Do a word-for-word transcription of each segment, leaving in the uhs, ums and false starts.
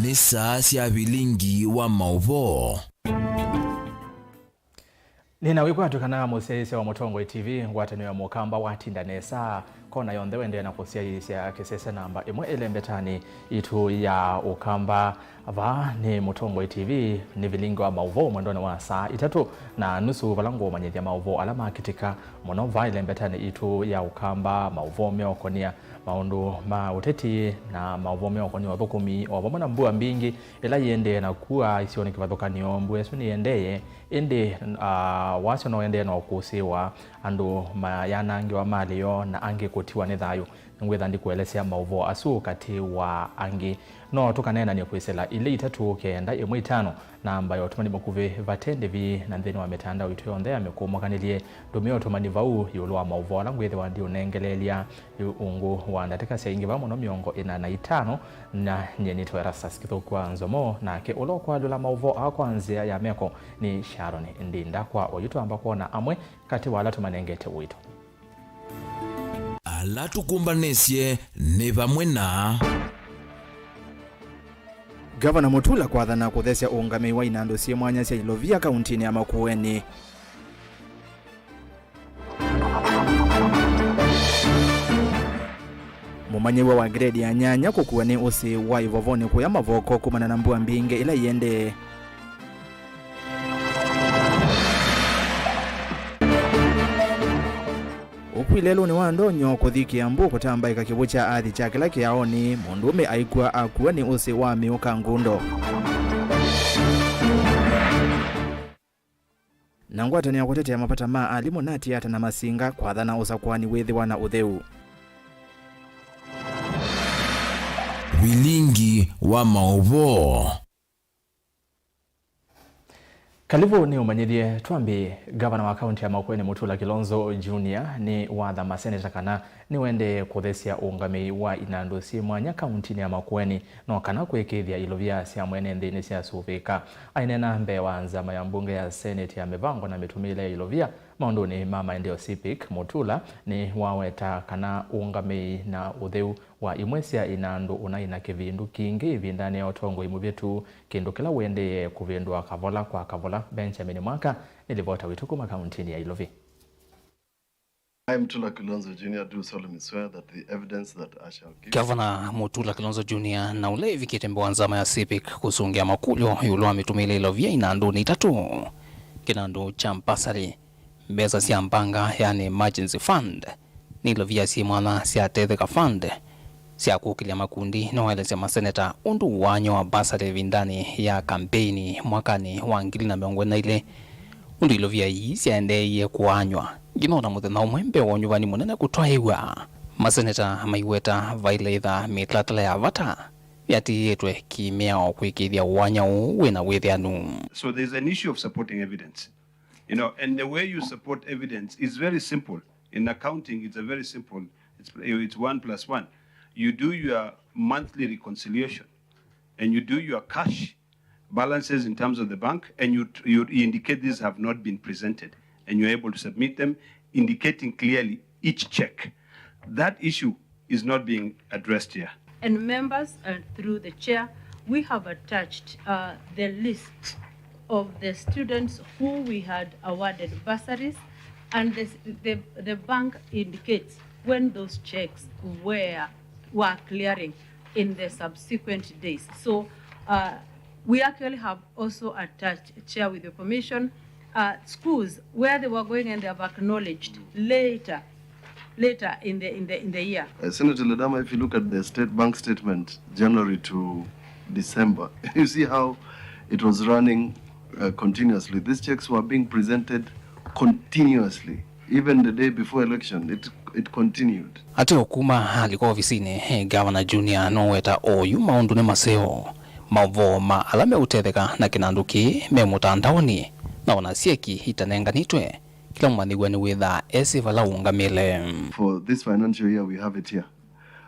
Nĩ saa sya vilingi wa maũvoo. Nĩna wĩkwatyo kana mũsyaĩĩsya wa Mũtongoi T V, ngwatanĩo ya Mũkamba watinda nesa kona yonthe, wendee na kũsyaĩĩsya kĩsese namba ĩmwe ĩlembetanĩ itũ ya Ũkamba. Vaa nĩ Mũtongoi T V, nĩ vilingi wa maũvoo mwendonĩ wa saa itatũ na nusu, vala ngũũmanyĩthya maũvoo ala makĩtĩka mũno vaa ĩlembetanĩ itũ ya Ũkamba, maũvoo meũkonia maũndũ ma ũteti na maũvoo meũkonia ũthũkũmi, o vamwe na mbua mbingĩ ĩla yĩendee na kua isionĩ kĩvathũkany'o. Mbua ĩsu nĩyendee, ĩndĩ, ah, wasyo no ũendee na ũkũsĩĩwa, andũ mayanangĩwa malĩ yoo na angĩ kũtiwa nĩ thayũ. Nĩngwĩtha ndikũelesya maũvoo asu katĩ wa angĩ. No tũkaneenany'e kwĩsĩla ilĩ itatũ kenda ĩmwe itano, namba ya ũtũmani mũkuvĩ vate ndĩvi, na nthĩnĩ wa mĩtandao itũ yonthe ya mĩkũmũkanĩlye. Ndũmĩa ũtũmani vau ĩũlũ wa maũvoo ala ngwĩthĩwa ndiũnengeleelya. Yu ungu wa ndatĩka syaingĩva mũno mĩongo ĩna na itano, na nyie nĩtawa Erastus Kĩthũku wa Nzomo, nake ũla ũkwalũla maũvoo aa kwa nzĩa ya meko nĩ Sharon Ndinda. Kwa oyu twamba kwona amwe katĩ wa ala tũmanengete ũito. Ala tũkũmbanĩsye nĩ vamwe na. Ngavana Mutula kwathana kũthesya ũũngamĩi wa inandũ syĩ mwanya sya ilovia kauntinĩ ya Makueni. Mũmanyĩw'a wa gredi ya nyanya kũkua nĩ ũsĩ wa ivovonĩ kũya mavoko kumana na mbua mbingĩ ĩla ĩendee. Ũkw'ĩ lelũnĩ wa ndonyo kũthi Kĩambu kũtambaĩka kĩw'ũ kya athi kya kĩla kĩaonĩ, mũndũũme aikw'a akua nĩ ũsĩ wa mĩũka ngundo. Na ngwatanĩo ya kũtetea mavata ma alimũ Natia Atana Masinga kwathana ũsakũani wĩthĩwa na ũtheu. Vilingi wa maũvoo. Kalĩvu nĩ ũmanyĩthye. Twambĩĩe, ngavana wa kaunti ya Makueni Mutula Kilonzo Junior nĩ watha maseneta kana nĩwendee kũthesya ũũngamĩi wa inandũ syĩ mwanya kauntinĩ ya Makueni, no kana kũĩkĩĩthya ilovia sya mwene nthĩ nĩsyasũvĩĩka. Aineena mbee wa nzama ya mbunge ya seneti ya mĩvango na mĩtũmĩĩle ya ilovia maũndũnĩ ma maendeeo, CPIC, Mutula nĩwaweta kana ũũngamĩi na ũtheu wa imwe sya inandũ ũnaĩ na kĩvindu kingĩ ĩvindanĩ ya ũtongoi mũvĩtu, kĩndũ kĩla ũendee kũvĩndũa kavola kwa kavola. Benjamin Mwaka nĩ livota witũ kuma kauntinĩ ya Ilovi. I, Mutula Kilonzo Junior, do solemnly swear that the evidence that I shall give. Gavana Mutula Kilonzo Junior na ũla ĩvikĩte mbee wa nzama ya CPIC kũsũngĩa makũlyo ĩũlũ wa mĩtũmĩĩle ĩlovia inandũnĩ itatũ, kĩnandũ kya mbasarĩ, mbesa sya mbanga, yani emergency fund, nĩ ilovia syĩ mwanya sya Tetheka Fund sya kũkĩlya makundi, na waelesya maseneta ũndũ waany'o wa mbasarĩ ĩvindanĩ ya kambeini mwakanĩ wa ngili na mĩongo ĩlĩ na ilĩ, ũndũ ilovia ii syaendeeie kũaanywa nginya o na mũthenya ũmwe mbee wa ũnyuvani mũnene kũtwaĩw'a. Maseneta maiweta vailaitha mĩtalatala ya vata yatĩĩtwe kĩ-mĩao kũĩkĩĩthya ũany'a ũũ wĩ na wĩthĩanu. So there's an issue of supporting evidence. You know, and the way you support evidence is very simple. In accounting, it's a very simple. It's, it's one plus one. You do your monthly reconciliation, and you do your cash balances in terms of the bank, and you, you indicate these have not been presented, and you're able to submit them, indicating clearly each check. That issue is not being addressed here. And members, and through the chair, we have attached, uh, the list of the students who we had awarded bursaries, and the, the, the bank indicates when those checks were, were clearing in the subsequent days. So, uh, we actually have also attached, Chair, with your permission, uh, schools where they were going and they have acknowledged later, later in the, in the, in the year. Uh, Senator Ledama, if you look at the state bank statement, January to December, you see how it was running, uh, continuously. These checks were being presented continuously. Even the day before election, it, it continued. Ate o kuma alika ovisinĩ, eh, Gavana Junior noweta oyu maũndũ nĩ maseo. Maũvoo ma ala meũtetheka na kĩnandũ kĩĩ me mũtandaonĩ, na ona syeki itanenganĩtwe, kĩla mũmanyĩw'a nĩwĩthaa esĩ vala ũũngamĩle. For this financial year, we have it here.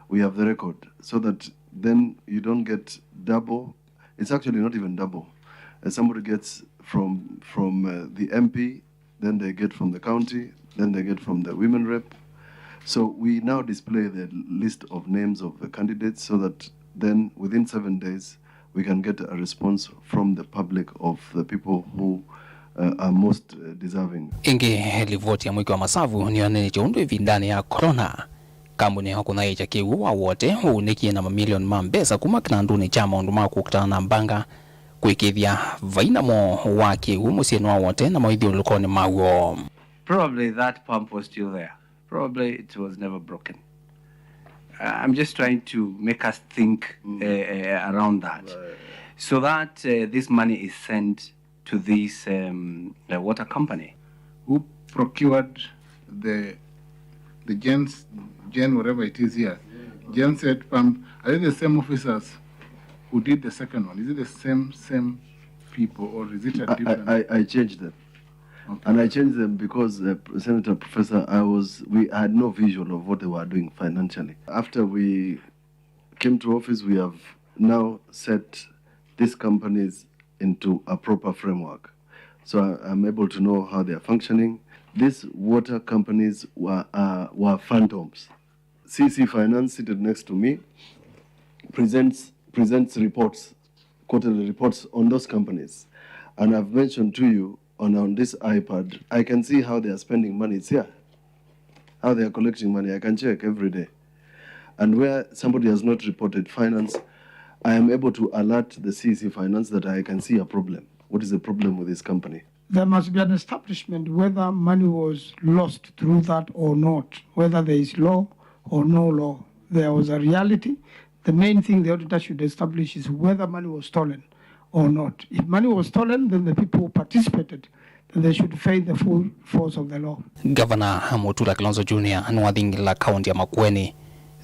We have the record, so that then you don't get double. It's actually not even double. Uh, somebody gets from, from, uh, the M P, then they get from the county, then they get from the women rep. So we now display the list of names of the candidates, so that then within seven days, we can get a response from the public of the people who uh, are most uh, deserving. Ĩngĩ, livoti ya mwĩkĩ wa masavu nĩyonanĩtye ũndũ ĩvindanĩ ya corona, kambuni ya kũnyaĩĩkya kĩw'ũ wa Wote waunĩkie na mamilioni ma mbesa kuma kĩnandũnĩ kya maũndũ ma kũkitana na mbanga, kũĩkĩĩthya vai na mo wa kĩw'ũ mũsyĩnĩ wa Wote na maithyũlũlũkonĩ maw'o. Probably that pump was still there. Probably it was never broken. Uh, I'm just trying to make us think uh, uh, around that, so that uh, this money is sent to this um, uh, water company. Who procured the the Gen Gen whatever it is here, Genset pump? Are they the same officers who did the second one? Is it the same same people, or is it a I, different? I, I changed them. Okay. And I changed them because uh, Senator Professor, I was we had no visual of what they were doing financially. After we came to office, we have now set these companies into a proper framework. So I, I'm able to know how they are functioning. These water companies were, uh, were phantoms. C C Finance, seated next to me, presents, presents reports, quarterly reports on those companies. And I've mentioned to you on, on this iPad, I can see how they are spending money. It's here. How they are collecting money, I can check every day. And where somebody has not reported finance, I am able to alert the C C Finance that I can see a problem. What is the problem with this company? There must be an establishment whether money was lost through that or not, whether there is law or no law. There was a reality. The main thing the auditor should establish is whether money was stolen or not. If money was stolen, then the people who participated, then they should face the full force of the law. Gavana Mutula Kilonzo Junior nĩwathingĩla kaunti ya Makueni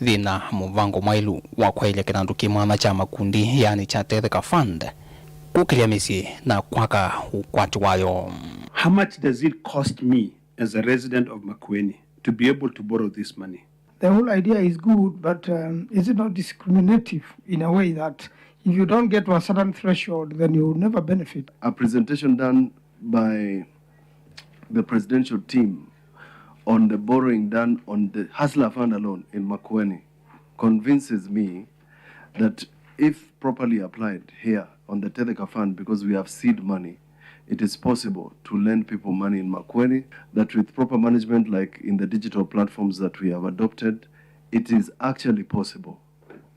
thĩna mũvango mwaĩlu wa kwaĩlya kĩnandũ kĩ mwanya kya makundi, yaani kya Tetheka Fund, kũkĩlya mĩsyĩ na kwaka ũkwati wayo. How much does it cost me as a resident of Makueni to be able to borrow this money? The whole idea is good, but um, is it not discriminative in a way that if you don't get to a certain threshold, then you will never benefit? A presentation done by the presidential team on the borrowing done on the Hustler Fund alone in Makueni convinces me that if properly applied here on the Tetheka Fund, because we have seed money, it is possible to lend people money in Makueni, that with proper management, like in the digital platforms that we have adopted, it is actually possible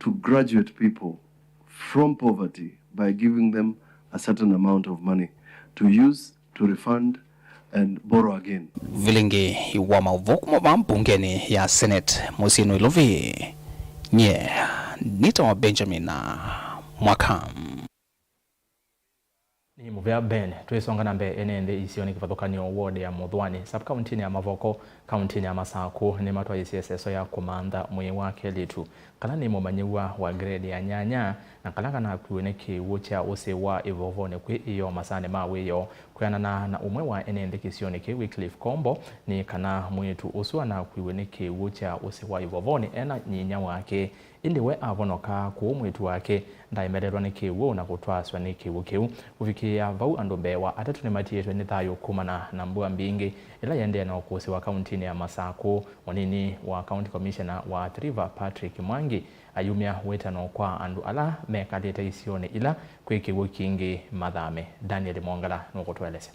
to graduate people from poverty by giving them a certain amount of money to use to refund and borrow again. Vilingĩ wa maũvoo kuma vaa mbungenĩ ya Senate mũsyĩnĩ wa Ilovi, nyie nĩtawa Benjamin Mwaka. Nĩ mũvea Ben. Twĩsonga na mbee, ene nthĩ isionĩ kĩvathũkany'o ward ya Mũthwani, sub-kauntinĩ ya Mavoko, kauntinĩ ya Masakũ, nĩmatwaĩĩsye ĩseso ya kũmantha mwĩĩ wa kelĩtu kala nĩ mũmanyĩw'a wa grade ya nyanya, na kala kanakuiwe nĩ kĩw'ũ kya ũsĩ wa ĩvovonĩ kwĩ ĩyoo masaanĩ ma wĩoo. Kwĩanana na ũmwe wa ene nthĩ kĩsionĩ kĩu, Wycliffe Kombo, nĩ kana mwĩĩtu ũsu anakuiwe nĩ kĩw'ũ kya ũsĩ wa ĩvovonĩ ena nyinya wake, ĩndĩ we avonoka, kwoou mwĩĩtu wake ndaaemelelwa nĩ kĩw'ũ na kũtwaasw'a nĩ kĩw'ũ kĩu. Kũvikĩĩa vau, andũ mbee wa atatũ nĩmatiĩtwe nĩ thayũ kumana na mbua mbingĩ ĩla yĩendee na ũkũsĩwa kauntinĩ ya Masakũ. Mũnini wa County Commissioner wa Athi River, Patrick Mwangi, ayumya wĩtano kwa andũ ala mekalĩte isionĩ ila kwĩ kĩw'ũ kingĩ mathame. Daniel Mwongala nũkũtũelesya.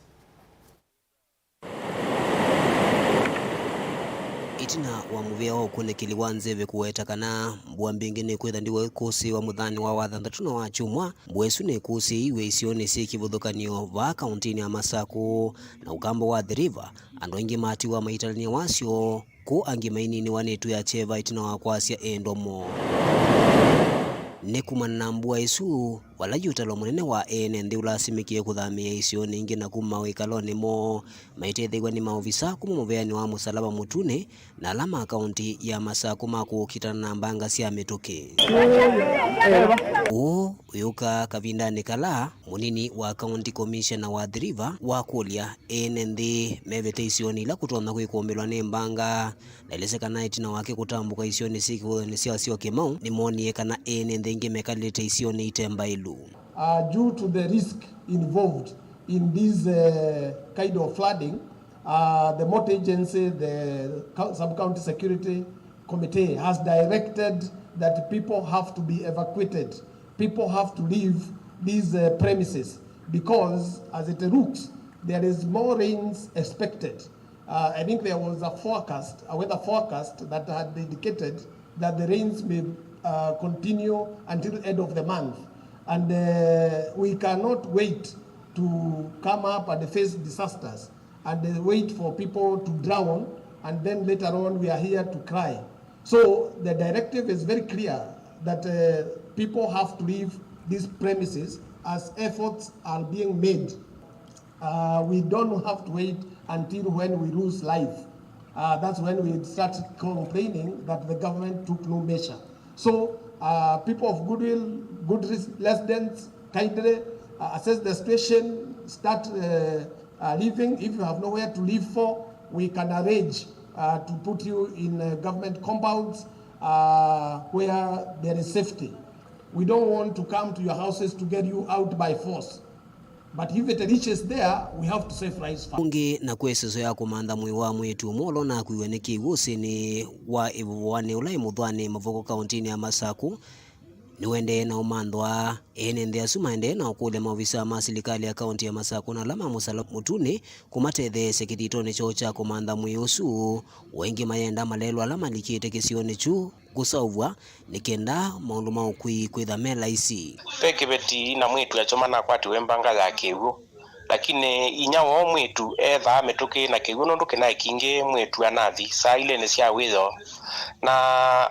Ĩtina wa mũvĩa wa ũkunĩkĩli wa nzeve kũweta kana mbua mbingĩ nĩkwĩtha ndĩw'o ĩkũsĩĩwa mũthaanĩ wa wathanthatũ na wa kyumwa, mbua ĩsu nĩkũsĩĩiw'e isionĩ syĩ kĩvathũkany'o vaa kauntinĩ ya Masakũ na Ũkamba wa Athi River, andũ aingĩ matiwa maitalany'a wasyo, kũu angĩ maininĩwa nĩ ĩtu ya kyeva ĩtina wa kwasya endwa moo. Nĩ kumana na mbua ĩsu, vala yu ũtalo mũnene wa ene nthĩ ũlasimĩkie kũthamĩĩa isionĩ ingĩ na kuma wĩkalonĩ moo, maitetheew'a nĩ maovisa kuma mũveanĩ wa Mũsalaba Mũtune na ala ma kaunti ya Masakũ ma kũkitana na mbanga sya mĩtũkĩ. Ũũ ũyũka kavindanĩ kala mũnini wa County Commissioner wa Athi River wakũlya ene nthĩ mevete isionĩ ila kũtonya kwĩkũmbĩlwa nĩ mbanga, na ĩlĩse kana ĩtina wake kũtambũka isionĩ syĩ kĩvũthonĩ sya Syokimau, nĩmoonie kana ene nthĩ aingĩ mekalĩte isionĩ ite mbaĩlu. Uh, due to the risk involved in this uh, kind of flooding, uh, the motor agency, the co- sub-county security committee has directed that people have to be evacuated People have to leave these uh, premises because, as it looks, there is more rains expected. Uh, I think there was a forecast, a weather forecast that had indicated that the rains may uh, continue until end of the month. And uh, we cannot wait to come up and face disasters and uh, wait for people to drown, and then later on we are here to cry. So the directive is very clear that uh, people have to leave these premises as efforts are being made. Uh, we don't have to wait until when we lose life. Uh, that's when we start complaining that the government took no measure. So, uh, people of goodwill, good res- residents, kindly uh, assess the situation, start uh, uh, living. If you have nowhere to live for, we can arrange uh, to put you in uh, government compounds uh, where there is safety. We don't want to come to your houses to get you out by force. But if it reaches there, we have to save lives first. Ũngĩ na kwĩ ĩseso ya kũmantha mwĩĩ wa mwĩĩtu ũmwe ũla ũnakuiwe nĩ kĩw'ũ ũsĩnĩ wa ĩvovoanĩ ũla ĩ Mũthwani Mavoko kaũntĩnĩ ya Masakũ nĩũendee na ũmanthwa. Ene nthĩ asu maendee na ũkũlya maovisaa ma silikalĩ ya kaũntĩ ya Masakũ na ala ma Mũsala Mũtunĩ kũmatetheesya kĩthitonĩ kyoo kya kũmantha mwĩĩ ũsu. O ĩngĩ mayenda malelwa ala malikĩte kĩsionĩ kyu kũseũvw'a nĩ kenda maũndũ ma ũkui kwĩtha me laisi. Ve kĩveti na mwĩĩtu-a-kyũma nakwatiwe mbanga ya kĩw'ũ, lakini inyia woo mwĩĩtu ethaa mĩtũkĩ na kĩw'ũ nũndũ kĩnaĩ kingĩ mwĩĩtu anathi saa ilĩ nĩ sya wĩoo. Na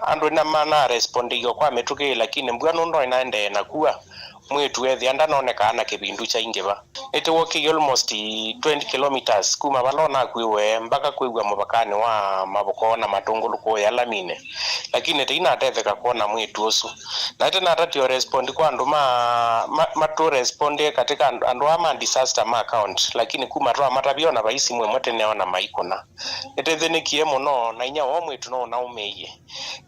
andũ nĩmanarespondiie kwa mĩtũkĩ, lakini mbua nũndũ ĩnaendee na kua, mwĩĩtu ethĩa ndanonekaa na kĩvindu kyaingĩva. Nĩtĩwokĩie almost twenty kilometres kuma vala ũnakuiwe mbaka kwĩw'a mũvakanĩ wa Mavoko na Matũngũlũ kũũya laminĩ, lakini tĩinatetheka kwona mwĩĩtu ũsu. Na ĩte natatie ũrespond kwa andũ ma, ma, matũrespondie katika andũ, andũ aa ma disaster ma account, lakini kuma twamatavya ona vai simũ ĩmwe tĩneona maikũna. Nĩtĩthĩnĩkie mũno, na inyia woo mwĩĩtu no ũnaũmĩie.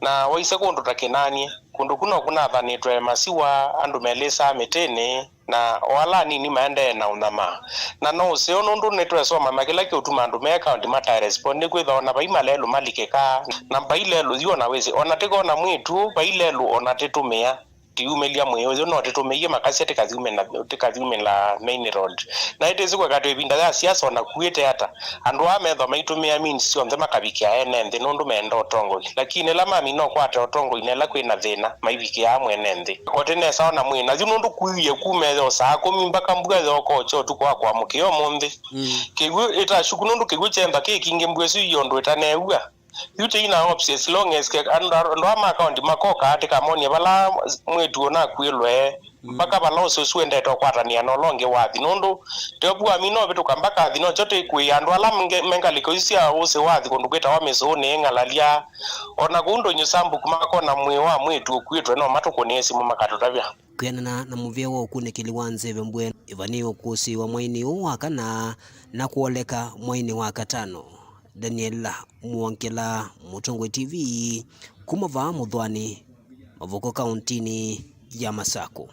Na waisye kũndũ ta Kĩnanĩ, kũndũ ku no kũnathanĩtwe masiwa, andũ melĩsaa mĩtĩnĩ, na o ala anini maendee na ũnyamaa. Na no ũseo nũndũ nĩtwesoma na kĩla kĩũtuma andũ me kaũnti matae respond, nĩkwĩthwa ona vai malelũ malikĩkaa, na vai lelũ yu ona wĩsĩ, ona tĩkona mwĩĩtu, vai lelũ ona tĩtũmĩa, tĩyumĩlya mwĩĩ ũyũ, no tĩtũmĩie makasya tĩkathyumĩla, tĩkathyumĩla main road. Na ĩtĩsĩ kweka twĩ ĩvinda ya siasa, ona kuĩte ata, andũ aa methwa maitũmĩa means syonthe makavikĩa ene nthĩ nũndũ meenda ũtongoi. Lakini ĩla mamina ũkwata ũtongoi na ĩla kwĩna thĩna, maivikĩaa mwene nthĩ. O tene nesa ona mwĩ na yu nũndũ kuiwie kuma etheo saa kũmi mbaka mbua yooka ũkya ũtukũ wa kũamũkĩa ũmũnthĩ. Mm. Kĩw'ũ ĩtashuku nũndũ kĩw'ũ kyenda kĩ kingĩ mbua ĩsu ii ũndũ ĩtaneew'a. Yu tĩina options, as long as ke-, andũ, andũ aa ma county makoka tĩkamonie vala mwĩĩtu ũnakuĩlwe, mm, mpaka vala ũsĩ ũsu wendete ũkwatanĩa na ũla ũngĩ wathi, nũndũ teopu wamina ũvĩtũka mbaka athi, nokyo tĩkũĩa andũ ala menge-, me ngalĩko isu sya ũsĩ wathi kũndũ kwĩtawa Mĩsũũnĩ, Ng'alalya, o na kũu Ndũnyũ Sambuk makona mwĩĩ wa mwĩĩtu ũkuĩtwe, no matũkũnĩe simũ makatũtavya. Kwĩanana na mũvĩa wa ũkunĩkĩli wa nzeve mbue, ĩvanĩĩe ũkũsĩĩwa mwainĩ ũũ wa kana na kwoleka mwainĩ wa katano. Daniel Mwongela, Mũtongoi T V, kuma vaa Mũthwani, Mavoko, kaũntinĩ ya Masakũ.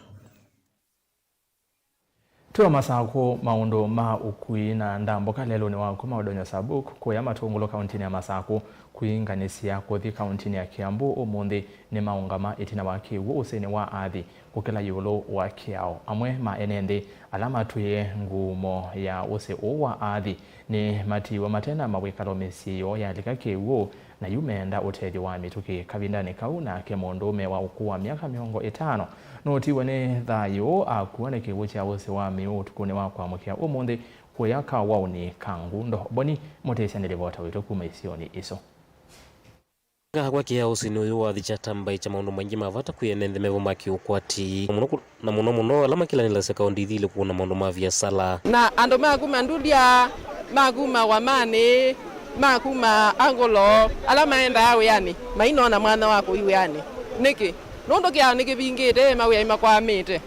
Twĩ o Masakũ, maũndũ ma ũkui na ndambũka lelũnĩ wa kuma Ndũnyũ Sambuk kũya Matũngũlũ kaũntinĩ ya Masakũ kwĩinganĩsya kũthi kaũntinĩ ya Kiambu ũmũnthĩ nĩmaũngama ĩtina wa kĩw'ũ ũsĩnĩ wa Athi kũkĩla ĩũlũ wa kĩao. Amwe ma ene nthĩ ala matwĩe ngumo ya ũsĩ ũũ wa Athi nĩmatiiwe mate na mawĩkalo mĩsyĩ yoo yalika kĩw'ũ, na yu meenda ũtethyo wa mĩtũkĩ kavindanĩ kau. Nake mũndũũme wa ũkũũ wa myaka mĩongo ĩtano nũtiwe nĩ thayũ akua nĩ kĩw'ũ kya ũsĩ wa mĩũ ũtukũnĩ wa kwamũkĩa ũmũnthĩ kũya kawaũnĩ ka Ngundo. Boni Mũtĩsya nĩ livota witũ kuma isionĩ isu. Kwakwa kĩao ũsĩnĩ ũyũ wa Athi kyatambaĩkya maũndũ maingĩ ma vata kwĩ ene nthĩ mevo ma kĩũkwati, na mũno kũ-, na mũno mũno ala makĩlanĩlasya kaũnti ithi ilĩ kũna maũndũ ma viasala. Na andũ ma kuma Ndulia, ma kuma Wamanĩ, ma kuma Angũlo, ala maendaa wĩanĩ, mainona mwanya wa kũi wĩanĩ. Nĩkĩ? Nũndũ kĩao nĩkĩvingĩte, mawĩa nĩmakwamĩte.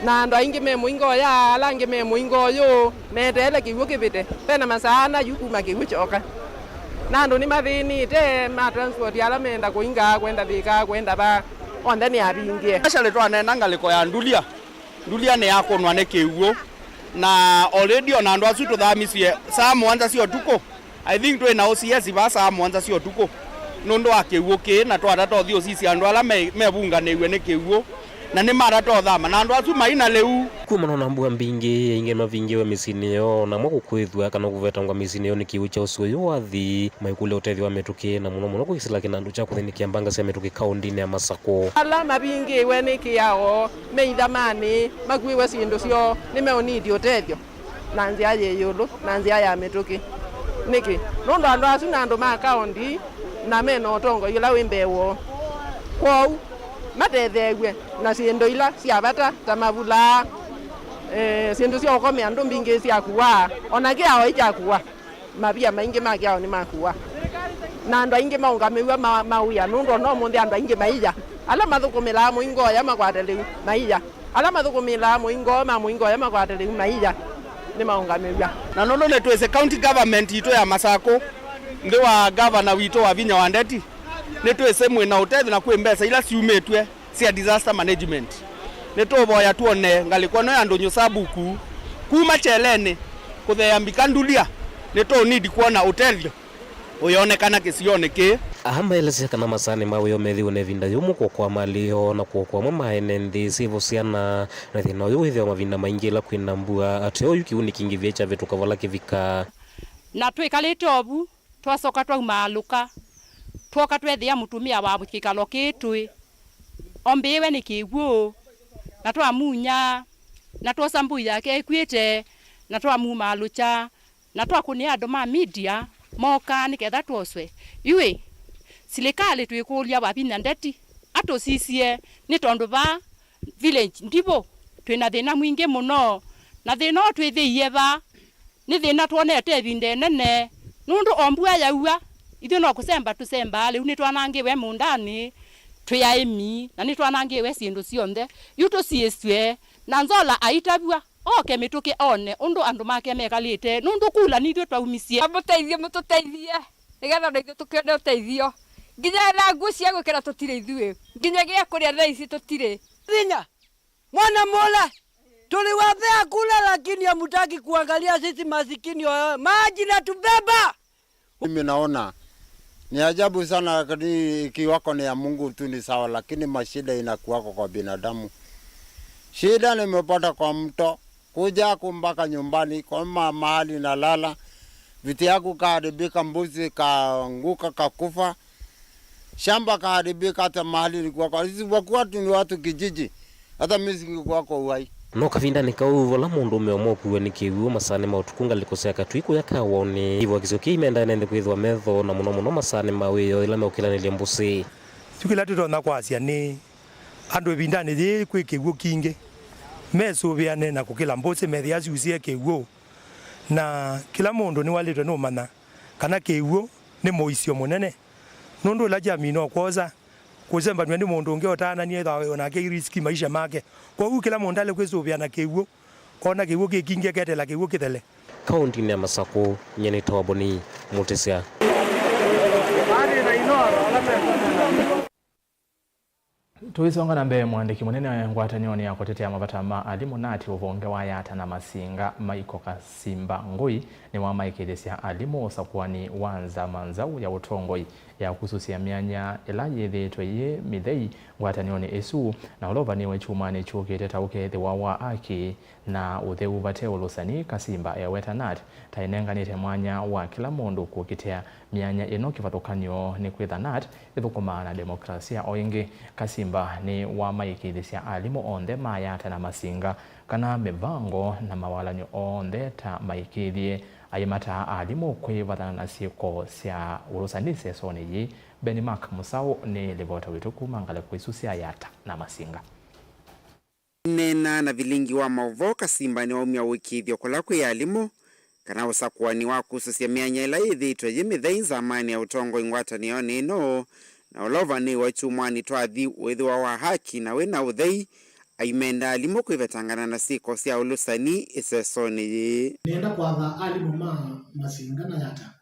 Na andũ aingĩ me mũingo ũya, ala angĩ me mũingo ũyũ, meteele kĩw'ũ kĩvĩte. Vena masaa ana yu kuma kĩw'ũ kyoka. Na andũ nĩmathĩnĩte, ma transport ala meenda kũinga, kwenda Thĩka, kwenda va, onthe nĩavingĩe. Actually, twaneena ngalĩko ya Ndulia. Ndulia nĩyakũnwa nĩ kĩw'ũ. Na already ona andũ asu tũthamisye saa mũonza sya ũtukũ. I think twĩ na O C S vaa saa mũonza sya ũtukũ nũndũ wa kĩw'ũ kĩĩ, na twatata ũthi ũsisya andũ ala me-, mevunganĩiw'e nĩ kĩw'ũ. Na nĩmatata ũthama, na andũ asu mai na lĩu. Kumana na mbua mbingĩ, aingĩ mavingĩwe mĩsyĩnĩ yoo, na amwe kũkw'ĩthw'a kana kũvetangwa mĩsyĩnĩ yoo nĩ kĩw'ũ kya ũsĩ ũyũ wa nthĩ, maikũlya ũtethyo wa mĩtũkĩ, na mũno mũno kũkĩsĩla kĩnandũ kya kũthĩnĩkĩa mbanga sya mĩtũkĩ kaũndĩnĩ ya Masakũ. Ala mavingĩwe nĩ kĩao me ithamanĩ, makuĩwe syĩndũ syoo, nĩmeũnidi ũtethyo na nzĩa yĩ ĩũlũ na nzĩa ya mĩtũkĩ. Nĩkĩ? Nũndũ andũ asu nĩ andũ ma kaũndi na me na ũtongoi ũla wĩ mbee woo. Kwoou, matetheew'e na syĩndũ ila sya vata ta mavulaa, eh, syĩndũ sya ũkomea andũ mbingĩ syakuaa, o na kĩao ĩkyakua. Mavia maingĩ ma kĩao nĩmakuwa, na andũ aingĩ maũngamĩw'a ma- mawĩa, nũndũ o na ũmũnthĩ andũ aingĩ maia. Ala mathũkũmĩlaa mũingo ũya makwate lĩu maia. Ala mathũkũmĩlaa mũingo ma mũingo ũya makwate lĩu maia, nĩmaũngamĩw'a. Na nũndũ nĩtwĩsĩ county government yitũ ya Masakũ, nthĩ wa gavana witũ Wavinya wa Ndeti, nĩtwĩsĩ mwĩ na ũtethyo na kwĩ mbesa ila syumĩtw'e sya disaster management. Nĩtũũvoya tuone ngalĩko ĩno ya Ndũnyũ Sabuku kuma Kyelenĩ kũtheea mbika Ndulia. Nĩtũũnidi kwona ũtethyo ũyonekana kĩsionĩ kĩĩ. Aa maelesya kana masaanĩ ma wĩoo methĩwe na ĩvinda yũmũ kũokoa malĩ yoo na kũokoa amwe ma ene nthĩ syĩvo syana, na thĩna ũyũ wĩthĩawa mavinda maingĩ ĩla kwĩna mbua. Ateo, yu kĩw'ũ nĩkingĩvĩe kyavĩtũka vala kĩvikaa. Na twĩkalĩte ovu, twasoka twaumaalũka, twoka tweethĩa mũtumĩa wa kĩkalo kĩĩ tũĩ ombĩĩwe nĩ kĩw'ũ, na twamunya, na twosa mbũi yake ĩkw'ĩte, na twamumaalũkya, na twakũnĩa andũ ma media mookaa nĩ ketha twoswe. Yu ĩ, silikalĩ twĩkũlya Wavinya Ndeti atũsisye, nĩ tondũ vaa village Ndivũ twĩ na thĩna mwingĩ mũno, na thĩna ũũ twĩthĩie vaa nĩ thĩna twonete ĩvinda ĩnene, nũndũ o mbua yaua, ithyĩ no kũsemba tũsembaa. Lĩu nĩtwanangĩwe mũũndanĩ twĩ aĩmi, na nĩtwanangĩwe syĩndũ syonthe. Yu tũsiĩsw'e, na Nzola aitavw'a oke mĩtũkĩ one ũndũ andũ make mekalĩte, nũndũ kula nĩ ithyĩ twaumisye. Mũteithie, mũtũteithie, nĩgetha na ithyĩ tũkĩone ũteithio. Nginya na nguo cia gwĩkĩra tũtirĩ ithuĩ, nginya gĩa kũrĩa thaa ici tũtirĩ. Vinya. Mwana mũla, tuliwapea kula lakini hamutaki kuangalia sisi masikini wa maji na tubeba. Mimi naona ni ajabu sana, lakini ikiwako ni ya Mungu tu ni sawa, lakini mashida inakuwako kwa binadamu. Shida nimepata kwa mto, kuja haku mpaka nyumbani, kwa ma- mahali nalala, vitu yangu kaharibika, mbuzi kaanguka kakufa, shamba kaharibika, hata mahali nilikuwa kwa sisi wakuwa tu ni watu kijiji, hata mimi singekuwa kwa uhai. No kavindanĩ kau, vala mũndũũme ũmwe ũkuwe nĩ kĩw'ũ, masaanĩ ma ũtukũ ngalĩko sya katui kũya kawaũnĩ. Ivwakisyo kĩĩ imendaa ene nthĩ kwĩthĩwa metho, na mũno mũno masaanĩ ma wĩoo ĩla meũkĩlanĩlya mbũsĩ. Yu kĩla tũtonya kwasya nĩ andũ ĩvindanĩ yĩĩ kwĩ kĩw'ũ kingĩ, mesũvĩane na kũkĩla mbũsĩ, methĩa syusĩe kĩw'ũ. Na kĩla mũndũ nĩwaĩlĩtwe nũmanya kana kĩw'ũ nĩ mũisyo mũnene, nũndũ ĩla kyamina ũkwosa, kũsembanw'a nĩ mũndũ ũngĩ ũtaananie, ĩtha o nake i risk maisha make. Kwoou kĩla mũndũ aĩle kwĩsũvĩa na kĩw'ũ, ona kĩw'ũ kĩkingĩ, eketela kĩw'ũ kĩthele. Kaũndĩnĩ ya Masakũ, nyie nĩ Toboni Mũtĩsya. Tũisonga na mbee, mũandĩki mũnene ngwatanĩonĩ ya kũtetea mavata ma alimũ, nat, ũvonge wa Yata na Masinga, Michael Kasimba Ngũi, nĩwamaĩkĩĩthya alimũ ũsakũani wa nzama nzaũ ya ũtongoi ya kũsusya myanya ĩla yĩthĩĩtwe yĩ mĩthei ngwatanĩonĩ ĩsu, na ũla ũvanĩwe kyumwanĩ kyũkĩte ta ũkeethĩwa wa aki na ũtheu vate ũlũsani. Kasimba eweta nat ta ĩnenganĩte mwanya wa kĩla mũndũ kũkitĩa myanya ĩno kĩvathũkany'o nĩ kwĩtha nat ĩthũkũmaa na demokrasia. O ĩngĩ, Kasimba nĩwamaĩkĩĩthya alimũ onthe ma Yata na Masinga kana mĩvango na mawalany'o onthe ta maĩkĩĩthye. Aimataa alimũ kwĩvathana na syĩko sya ũlũsani ĩsesonĩ yĩĩ. Benny Mark Mũsaũ nĩ livota witũ kuma ngalĩko isu sya Yata na Masinga. Aineena na vilingi wa maũvoo, Kasimba nĩwaumya ũĩkĩĩthyo kũla kwĩ alimũ kana ũsakũani wa kũsusya myanya ĩla yĩthĩĩtwe yĩ mĩthei nzamanĩ ya ũtongoi ngwatanĩonĩ ĩno, na ũla ũvanĩĩwe kyumwanĩ twathi wĩthĩwa wa haki na wĩ na ũthei. Aimenda alimũ kwĩvetangana na syĩko sya ũlũsani ĩsesonĩ yĩĩ. Nĩenda kwatha alimũ ma Masinga na Yata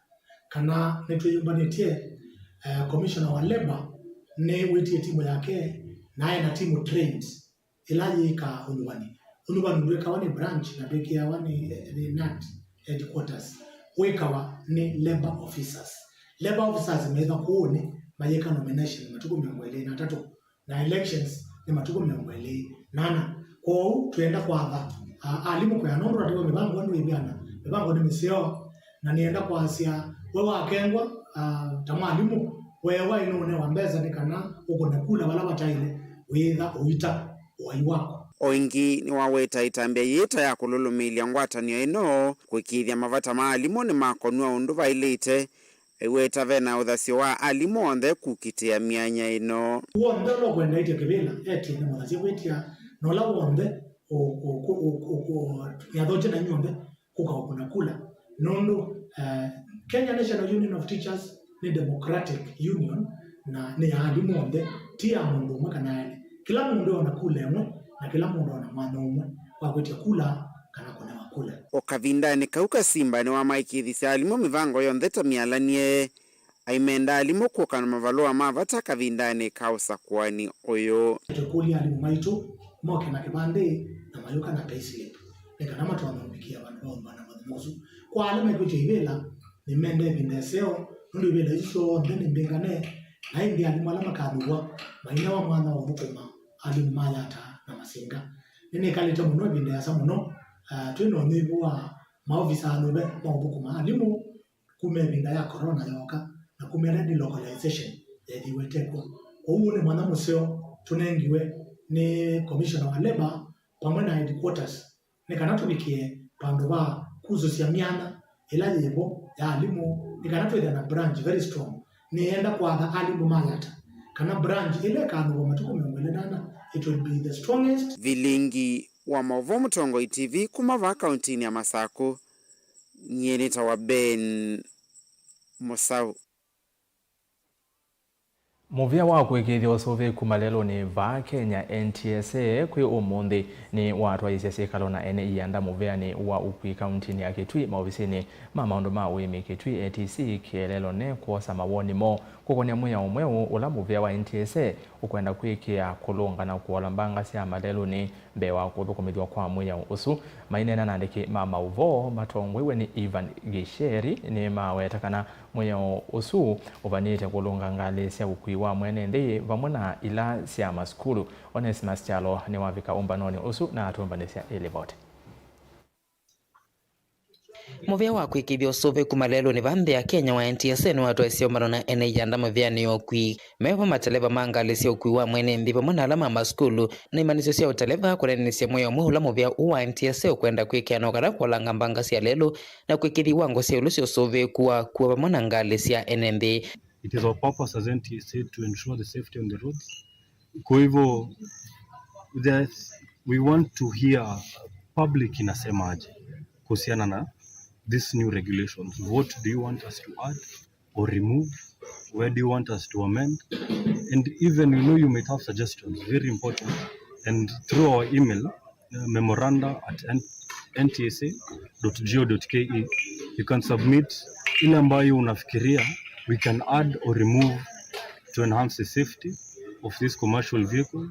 kana nĩtwĩyũmbanĩtye, eh, commissioner wa labour nĩwĩtie timu yake na ena timu trained ĩla yĩĩkaa ũnyuvani. Ũnyuvani ndwĩkawa nĩ branch na ndwĩkĩawa nĩ, nĩ nat headquarters, wĩkawa nĩ labour officers. Labour officers meĩthwa kũũnĩ mayĩka nomination matukũ mĩongo ĩlĩ na atatũ, na elections nĩ matukũ mĩongo ĩlĩ na ana. Kwoou twĩenda kwatha, a, alimũ kwĩa nũndũ tatiwa mĩvango ndwĩvyana, mĩvango nĩ mĩseo, na nĩenda kwasya we wakengwa, a, ta mwalimũ, weewa ĩnũũnewa mbesa nĩ kana ũkũne kula vala vataĩle, wĩĩtha ũita ũai waku. O ĩngĩ nĩwaweta ĩtambya yĩĩ ta ya kũlũlũmĩĩlya ngwatanĩo ĩno kũĩkĩĩthya mavata ma alimũ nĩmakonw'a ũndũ vaĩlĩte. Aiweta vena ũthasyo wa alimũ onthe kũkitĩa myanya ĩno. W'onthe ũla ũkwendaĩtye kĩvĩla etĩe nĩ mũthasye kwĩtya, na ũla w'onthe ũ- ũ- ũ- ũ- ũ- ũ- nĩathokye na inyw'onthe kũka ũkũna kula, nũndũ, eh, Kenya National Union of Teachers nĩ democratic union, na nĩ ya alimũ onthe, ti ya mũndũ ũmwe kana elĩ. Kĩla mũndũ ona kula ĩmwe, na kĩla mũndũ ona mwanya ũmwe wa kwĩtya kula kana kũnewa kula. O kavindanĩ kau, Kasimba nĩwamaĩkĩĩthisye alimũ mĩvango yonthe ta myalanie. Aimenda alimũ kũka na mavalũa ma vata kavindanĩ ka ũsakũani ũyũ. Tũkũlya alimũ maitũ moke na kĩvandĩ na mayũka na payslip, nĩ kana matonye ũvikĩa vandũ va ũmbana mũthenya ũsu. Kwa ala mekwĩtya ivĩla, nĩmenda ĩvinda ĩseo, nũndũ ivĩla isu syonthe nĩ mbĩngane, na ĩndĩ alimũ ala makathũw'a mainewa mwanya wa ũthũkũma alimũ ma Yatta na Masinga. Nĩnĩkalĩte mũno ĩvinda ĩasa mũno, ah, twĩ na ũnyivũ wa maovisa anyuve ma ũthũkũma alimũ kuma ĩvinda ya corona yooka na kuma ĩla delocalization yeethiwe ĩtekw'o. Kwoou ũũ nĩ mwanya mũseo tũnengiwe nĩ Commissioner wa Labour vamwe na headquarters nĩ kana tũvikĩe vandũ va kusũsya myanya ĩla yĩ vo ya alimũ, nĩ kana twĩthĩe na branch very strong. Nĩenda kwatha alimũ ma Yatta kana branch ĩla ĩkanyuvwa matukũ mĩongo ĩlĩ na ana, it will be the strongest. Vilingi wa maũvoo Mũtongoi T V kuma vaa kauntinĩ ya Masakũ. Nyie nĩtawa Ben Mũsaũ. Mũvĩa wa kũĩkĩĩthya ũsũvĩĩku malelũnĩ vaa Kenya, N T S A, kwĩ ũmũnthĩ nĩwatwaĩĩsye syĩkalo na ene ianda mũvĩanĩ wa ũkui kauntinĩ ya Kitui, maovisinĩ ma maũndũ ma ũĩmi Kitui, A T C, kĩeleelo ne kwosa mawoni moo kũkonĩa mwĩao mweũ ũla mũvĩa wa N T S A ũkwenda kwĩkĩa kũlũnga na kũola mbanga sya malelũnĩ mbee wa kũthũkũmĩthw'a kwa mwĩao ũsu. Maineena na andĩki ma maũvoo matongoew'e nĩ Ivan Gisheri nĩmaweta kana mwĩao ũsu ũvanĩte kũlũnga ngalĩ sya ũkui wa mwene nthĩ vamwe na ila sya masukulu. Onesmus Kyalo nĩwavika ũmbanonĩ ũsu na atũmbanĩsya ĩlivoti. Mũvĩa wa kwĩkĩĩthya ũsũvĩĩku malelũnĩ vaa nthĩ ya Kenya wa N T S A nĩwatwaĩsye ũmbano na ene ianda mũvĩanĩ wa ũkui, me vo mateleva ma ngalĩ sya ũkui wa mwene nthĩ vamwe na ala ma masukulu na imanyĩsyo sya ũteleva kũneenanĩsya mwĩao mweũ ũla mũvĩa ũũ wa N T S A ũkwenda kwĩkĩa no kana kũolanga mbanga sya lelũ na kwĩkĩĩthya iwango sya ĩũlũ sya ũsũvĩĩku wa kua vamwe na ngalĩ sya ene nthĩ. It is our purpose as N T S A to ensure the safety on the roads. Kwa hivyo, there's, we want to hear public inasemaje kuhusiana na this new regulations. What do you want us to add or remove? Where do you want us to amend? And even, you know, you might have suggestions, very important. And through our email, uh, memoranda at N- N T S A dot G O dot K E, you can submit ile ambayo unafikiria we can add or remove to enhance the safety of these commercial vehicles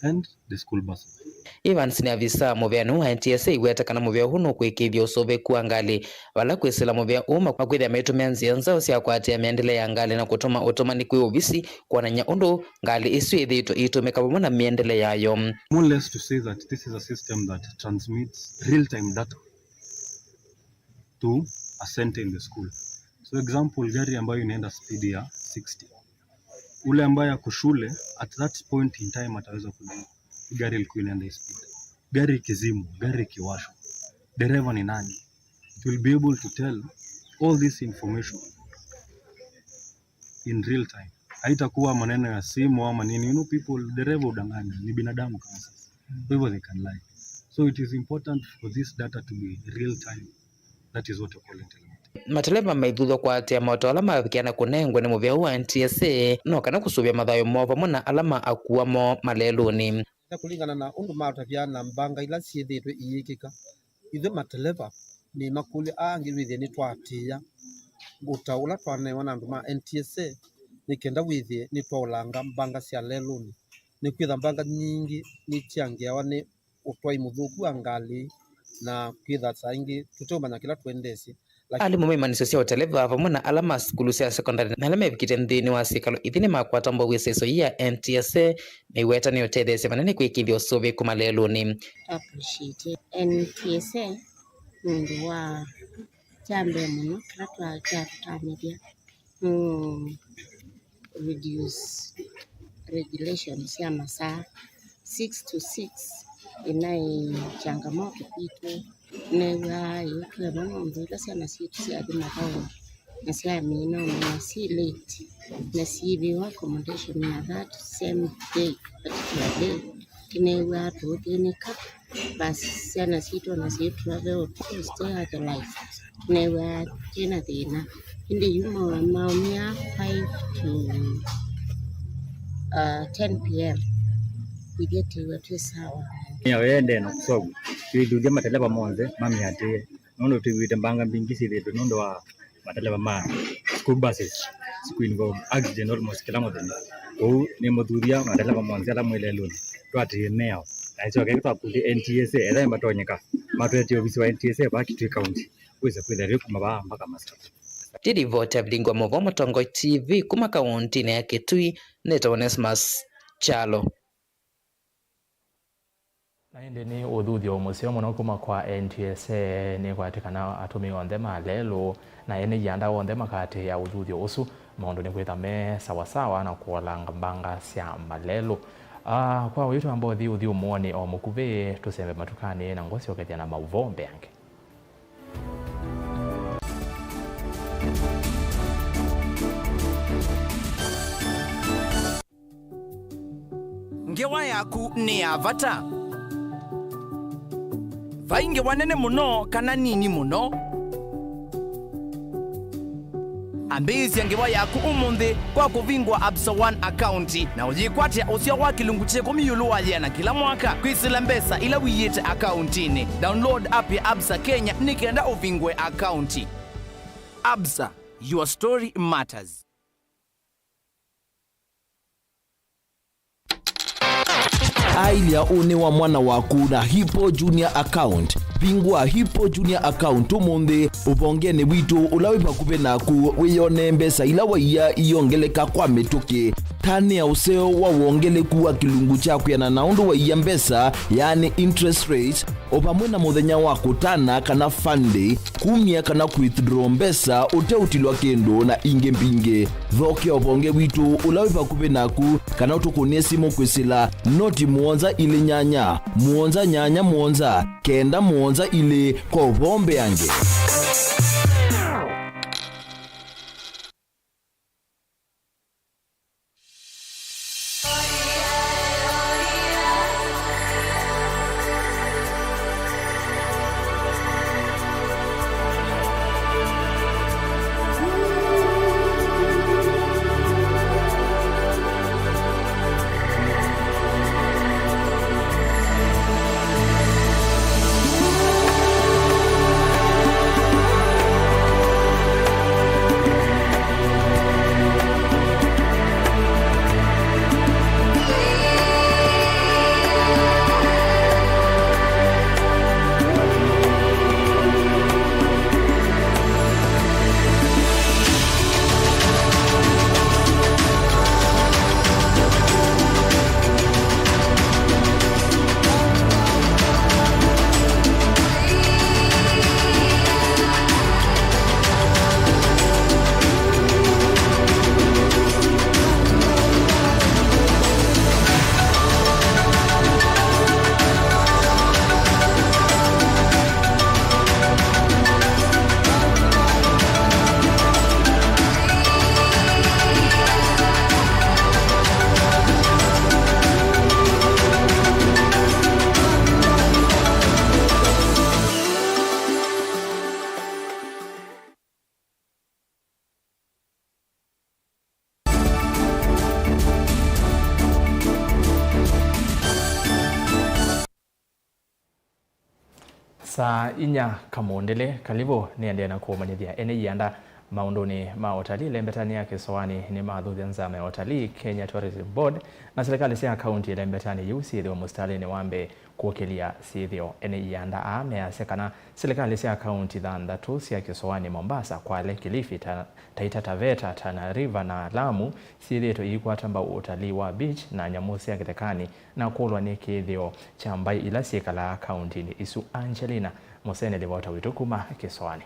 and the school buses. Evans nĩ avisa mũvĩanĩ ũũ wa N T S A aiweta kana mũvĩa ũũ nũkwĩkĩĩthya ũsũvĩĩku wa ngalĩ vala kwĩsĩla mũvĩa ũũ makwĩthĩa maitũmĩa nzĩa nzaũ sya kũatĩĩa mĩendele ya ngalĩ na kũtũma ũtũmani kwĩ ovisi kwonany'a ũndũ ngalĩ isu ithĩĩtwe iitũmĩka vamwe na mĩendele yayo. More or less to say that this is a system that transmits real-time data to a center in the school. So example, gari ambayo inaenda speed ya sixty, ule ambaye ako shule at that point in time ataweza kujua gari ilikuwa inaenda hii speed, gari ikizimwa, gari ikiwashwa, dereva ni nani. It will be able to tell all this information in real time. Haitakuwa maneno ya simu ama nini. You know, people, dereva udanganya, ni binadamu kama sisi. Kwa hivyo they can lie. So it is important for this data to be real time. That is what we call intelligent. Mateleva maithuthwa kũatĩĩa maũtao ala mavikĩa na kũnengwe nĩ mũvĩa ũũ wa N T S A no kana kũsũvĩa mathayũ moo vamwe na ala ma akua moo malelũnĩ. Na kũlingana na ũndũ matavya na mbanga ila syĩthĩĩtwe iyĩkĩka, ithyĩ mateleva nĩmakũlya aa angĩ wĩthĩe nĩtwaatĩĩa ũtao ũla twanewa na andũ ma N T S A nĩ kenda wĩthĩe nĩtwaolanga mbanga sya lelũnĩ. Nĩkwĩtha mbanga nyingĩ nĩkyangĩawa nĩ ũtwai mũthũku wa ngalĩ, na kwĩtha saa ingĩ tũteũmanya kĩla tũendeesye. Alimũ ma imanyĩsyo sya ũteleva vamwe na ala ma sukulu sya sekondalĩ na ala mevikĩte nthĩnĩ wa syĩkalo ithi nĩmakwata mbau ĩseso ii ya N T S A meiweta nĩ ũtetheesya vanene kwĩkĩĩthya ũsũvĩku malelũnĩ. Appreciate N T S A nũndũ wa kya mbee mũno kĩla twa-, kyatũtanĩthya nĩ reduce regulation sya masaa. Six to six ĩnaĩ changamoto kwitũ. Nĩw'aa ĩĩ tweva nũndũ ĩla syana sitũ syathi mathaũnĩ na syamina ũmina syĩ late na syĩthĩwa accommodation na that same day, particular day, nĩw'aa tũũthĩnĩka. Basi syana sitũ ona syĩ travel to stay at the life. Nĩw'aa twĩ na thĩna. Ĩndĩ yu ma-, maumya five to, uh, ten P M, ithyĩ twĩw'a twĩ sawa. Nĩyo ĩendee na kũseũvw'a. Twĩthuthya mateleva monthe mamĩatĩĩe, nũndũ twĩw'ĩte mbanga mbingĩ syĩthĩĩtwe nũndũ wa mateleva ma school buses. Siku involve accident almost kĩla mũthenya. Kwoou nĩmũthuthya mateleva monthe ala mwĩ lelũnĩ, twatĩĩe mĩao. Na ĩsyoke twakundi N T S A, ethĩwa matonyeka, matũetee ovisi wa N T S A vaa Kitui County. Wĩse kwĩthĩa yĩ kuma vaa mpaka Masakũ. Ndĩ livoti ya Vilingi wa Mauvoo Mũtongoi T V kuma kaũntĩnĩ ya Kitui, nĩtawa Onesmus Kyalo. Na ĩndĩ nĩ ũthuthyo mũseo mũno kuma kwa N T S A nĩkwatĩ kana atũmĩi onthe ma lelũ na ene ianda onthe makatĩĩa ũthuthyo ũsu, maũndũ nĩkwĩtha me sawasawa na kũolanga mbanga sya malelũ. Ah, kwa ũyũ twamba ũthi ũthyũmũonĩ o mũkuvĩ, tũsembe matukanĩ na ngũsyokethya na mauvoo mbeange. Ngewa yaku nĩ ya vata. Vai ngewa nene mũno kana nini mũno. Ambĩĩsya ngewa yaku ũmũnthĩ kwa kũvingũa Absa One account na ũyĩkwatya ũseo wa kĩlungu kya ĩkũmi ĩũlũ wa yĩana kĩla mwaka kwĩsĩla mbesa ila ũiĩte akauntinĩ. Download app ya Absa Kenya nĩ kenda ũvingũe akaunti. Absa, your story matters. Aĩlya ũnĩ wa mwana waku na Hippo Junior account. Vingũa Hippo Junior account ũmũnthĩ ũvongenĩ witũ ũla wĩ vakuvĩ naku, wĩyonee mbesa ila waiya iyongeleka kwa mĩtũkĩ. Tanĩa ũseo wa wongeleku wa kĩlungu kya kwĩana na ũndũ waiya mbesa, yaani interest rate, o vamwe na mũthenya wa kũtana kana fund day, kumya kana kũ-withdraw mbesa ũteũtilwa kĩndũ, na ingĩ mbingĩ. Thokea ũvonge witũ ũla wĩ vakuvĩ naku, kana ũtũkũnĩe simũ kwĩsĩla noti mũonza ilĩ nyanya, mũonza nyanya mũonza, kenda mũonza ilĩ kwa ũvoo mbeange. Saa inya kamũndĩlĩ, kalivũ nĩendee na kũmanyĩthya ene ianda Maũndũnĩ ma ũtalii, ĩlembetanĩ ya kĩsoanĩ nĩmathuthya nzama ya ũtalii, Kenya Tourism Board, na silikalĩ sya kaunti ĩlembetanĩ yĩu syĩthĩwe mũsitalĩnĩ wa mbee kũkĩlya syĩthĩo. Ene ianda aa measya kana silikalĩ sya kaunti thanthatũ sya kĩsoanĩ, Mombasa, Kwale, Kilifi, Ta-, Taita Taveta, Tana River, na Lamu, syĩthĩĩtwe iikwata mbau ũtalii wa beach na nyamũ sya kĩthekanĩ na kũlwa nĩ kĩthĩo kya mbaĩ ila syĩkalaa kauntinĩ isu. Angelina Mũsene, livota witũ kuma kĩsoanĩ.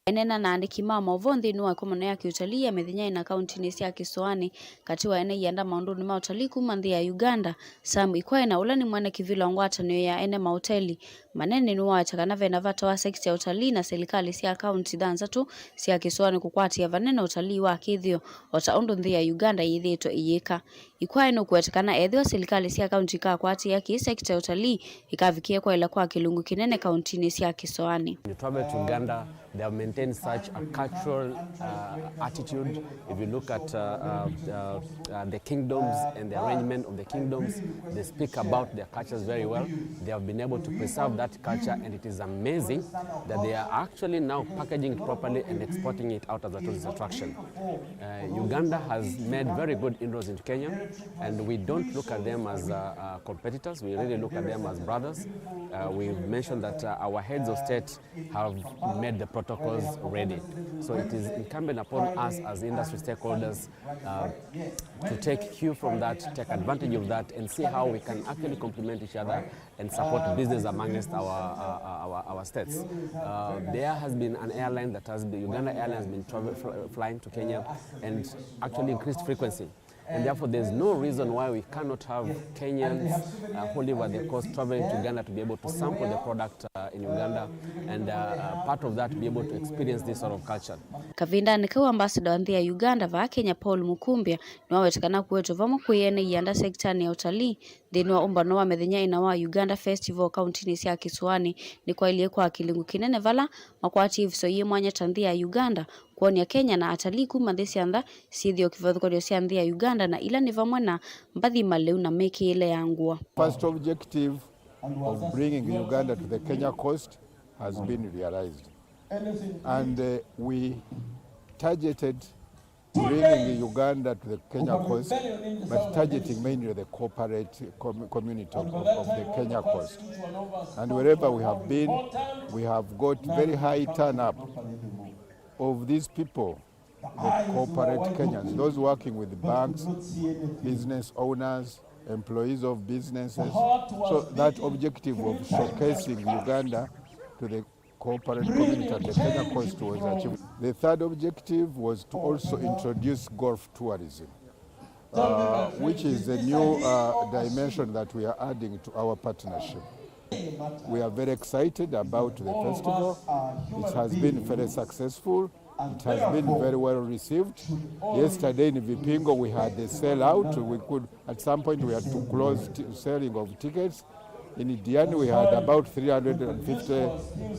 Eneena na aandĩki ma maũvoo nthĩnĩ wa ĩkomano ya kĩũtalii ya mĩthenya ĩna kauntinĩ sya kĩsoanĩ, katĩ wa ene ianda maũndũnĩ ma ũtalii kuma nthĩ ya Uganda, Sam Ikwae, na ũla nĩ mwene kĩvĩla wa ngwatanĩo ya ene maoteli, Manene nĩwaweta kana vena vata wa sekita ya ũtalii na silikalĩ sya kaunti thanthatũ sya kĩsoanĩ kũkwatĩa vanene ũtalii wa kĩthĩo, o ta ũndũ nthĩ ya Uganda yĩthĩĩtwe ĩyĩka. Ikwae nũkũweta kana ethĩwa silikalĩ sya kaunti ikakwatĩa kĩ sekita ya ũtalii, ĩkavikĩe kwaĩla kwa kĩlungu kĩnene kauntinĩ sya kĩsoanĩ. When you travel to Uganda, they have maintained such a cultural, uh, attitude. If you look at, uh, uh, uh, uh, the kingdoms and the arrangement of the kingdoms, they speak about their cultures very well. They have been able to preserve that culture, and it is amazing that they are actually now packaging it properly and exporting it out as a tourist attraction. Uh, Uganda has made very good inroads into Kenya, and we don't look at them as, uh, uh, competitors. We really look at them as brothers. Uh, we've mentioned that, uh, our heads of state have made the protocols ready. So it is incumbent upon us as industry stakeholders, uh, to take cue from that, take advantage of that, and see how we can actually complement each other and support business amongst our, uh, our, our states. Uh, there has been an airline that has been, Uganda Airlines, has been travel, fl-, flying to Kenya and actually increased frequency. And therefore, there's no reason why we cannot have Kenyans, uh, who live at the coast traveling to Uganda to be able to sample the product, uh, in Uganda and, uh, uh, part of that, be able to experience this sort of culture. Kavindanĩ kau, ambassador wa nthĩ ya Uganda vaa Kenya, Paul Mukumbia, nĩwaweta kana kũetwe vamwe kwĩ ene ianda sekitanĩ ya ũtalii nthĩnĩ wa ũmbano wa mĩthenya ĩna wa Uganda Festival kauntinĩ sya kĩsoanĩ nĩkwaĩlye kwa kĩlungu kĩnene vala makwatie ĩvuso yĩ mwanya ta nthĩ ya Uganda, kwony'a Kenya na atalii kuma nthĩ sya nza syĩthĩo kĩvathũkany'o sya nthĩ ya Uganda na ila nĩ vamwe na mbathi, malĩu na mĩkĩĩle ya ngũa. First objective of bringing Uganda to the Kenya coast has been realized. And, uh, we targeted bringing Uganda to the Kenya coast, but targeting mainly the corporate com-, community of, of, of the Kenya coast. And wherever we have been, we have got very high turn up of these people, the corporate Kenyans, those working with banks, business owners, employees of businesses. So that objective of showcasing Uganda to the corporate community at the Kenya coast was achieved. The third objective was to also introduce golf tourism, uh, which is a new, uh, dimension that we are adding to our partnership. We are very excited about the festival. It has been very successful. It has been very well received. Yesterday in Vipingo, we had a sellout. We could, at some point, we had to close t-, selling of tickets. In Diani, we had about three hundred and fifty,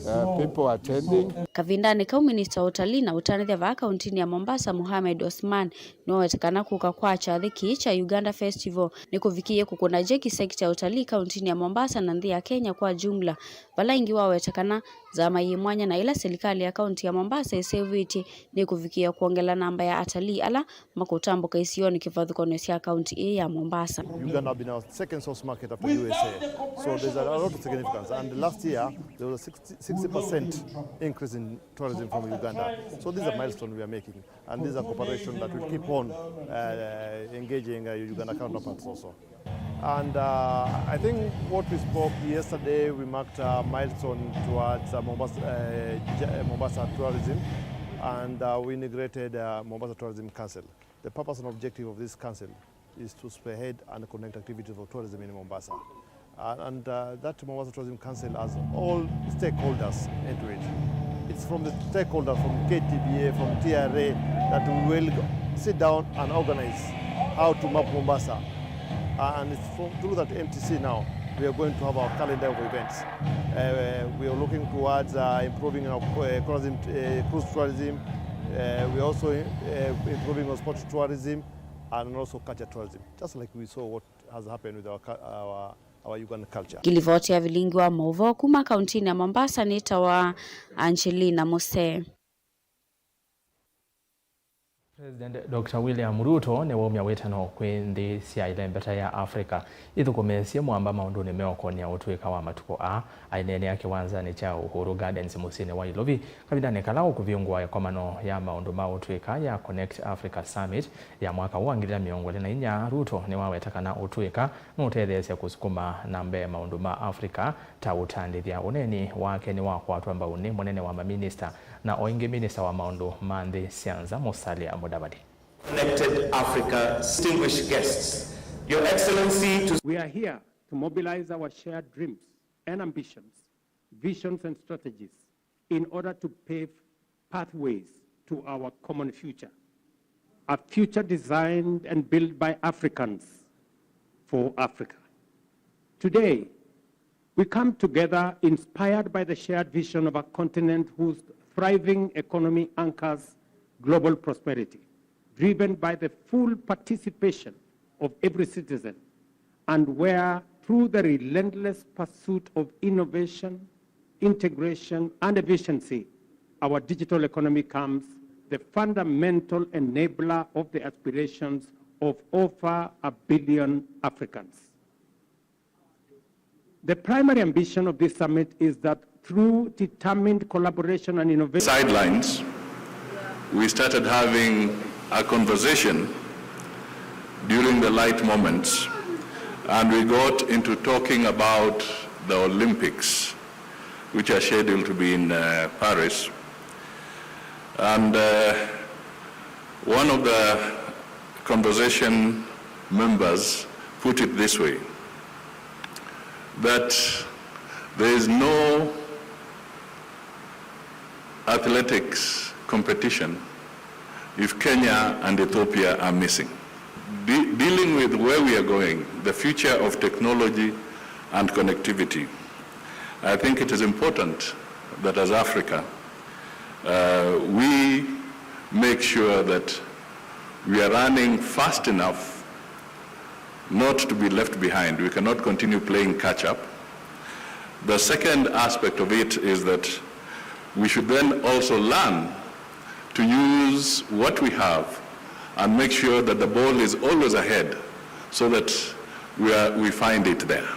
uh, people attending. Kavindanĩ kau, minista wa ũtalii na ũtanĩthya vaa kauntinĩ ya Mombasa, Mohamed Osman, nĩwaweta kana kũka kwa kyathĩ kĩĩ kya Uganda Festival nĩkũvikĩie kũkũna jeki sekita ya ũtalii kauntinĩ ya Mombasa na nthĩ ya Kenya kwa jumla, vala ĩngĩ waweta kana nzama yĩ mwanya na ĩla silikalĩ ya kaunti ya Mombasa ĩseũvĩtye nĩkũvikĩĩa kwongela namba ya atalii ala makũtambũka isionĩ kĩvathũkany'o sya kaunti ĩĩ ya Mombasa. Uganda have been our second source market after U S A. So there's a lot of significance. And last year, there was a sixty, sixty percent increase in tourism from Uganda. So this is a milestone we are making. And this is a cooperation that will keep on, uh, engaging, uh, Uganda counterparts also. And, uh, I think what we spoke yesterday, we marked a milestone towards, uh, Mombasa, uh, J-, Mombasa tourism, and, uh, we inaugurated, uh, Mombasa Tourism Council. The purpose and objective of this council is to spearhead and connect activities for tourism in Mombasa. Uh, and, uh, that Mombasa Tourism Council has all stakeholders into it. It's from the stakeholders from K T B A, from T R A, that we will sit down and organize how to map Mombasa. Uh, and it's from, through that M T C now, we are going to have our calendar of events. Uh, we are looking towards, uh, improving our, uh, tourism, uh, cruise tourism. Uh, we are also, uh, improving our sports tourism and also culture tourism, just like we saw what has happened with our, cu-, our, our Ugandan culture. Ngilivoti ya vilingi wa maũvoo kuma kauntinĩ ya Mombasa nĩtawa Angelina Musee. President Doctor William Ruto nĩwaumya wĩtano kwĩ nthĩ sya ĩlembeta ya Africa ithũkũmĩĩsye mwamba maũndũnĩ meũkonĩa ũtũĩka wa matukũ aa. Aineenea kĩwanzanĩ kya Uhuru Gardens mũsyĩnĩ wa Ilovi kavindanĩ kala ũkũvingũa ĩkomano ya maũndũ ma ũtũĩka ya Connect Africa Summit ya mwaka ũũ wa ngili ili na mĩongo ĩlĩ na inya, Ruto nĩwaweta kana ũtũĩka nũũtetheesya kũsukuma na mbee maũndũ ma Africa ta ũtandĩthya. Ũneeni wake nĩwakwatwa mbau nĩ mũnene wa maminista na o ĩngĩ minista wa maũndũ ma nthĩ sya nza, Musalia Mudavadi. Connected Africa, distinguished guests, Your Excellency, to We are here to mobilize our shared dreams and ambitions, visions and strategies in order to pave pathways to our common future, a future designed and built by Africans for Africa. Today, we come together inspired by the shared vision of a continent whose thriving economy anchors global prosperity, driven by the full participation of every citizen, and where, through the relentless pursuit of innovation, integration, and efficiency, our digital economy comes the fundamental enabler of the aspirations of over a billion Africans. The primary ambition of this summit is that through determined collaboration and innovation, sidelines, we started having a conversation during the light moments, and we got into talking about the Olympics, which are scheduled to be in, uh, Paris. And, uh, one of the conversation members put it this way, that there is no athletics competition if Kenya and Ethiopia are missing. De-, dealing with where we are going, the future of technology and connectivity, I think it is important that as Africa, uh, we make sure that we are running fast enough not to be left behind. We cannot continue playing catch up. The second aspect of it is that we should then also learn to use what we have and make sure that the ball is always ahead so that we are, we find it there.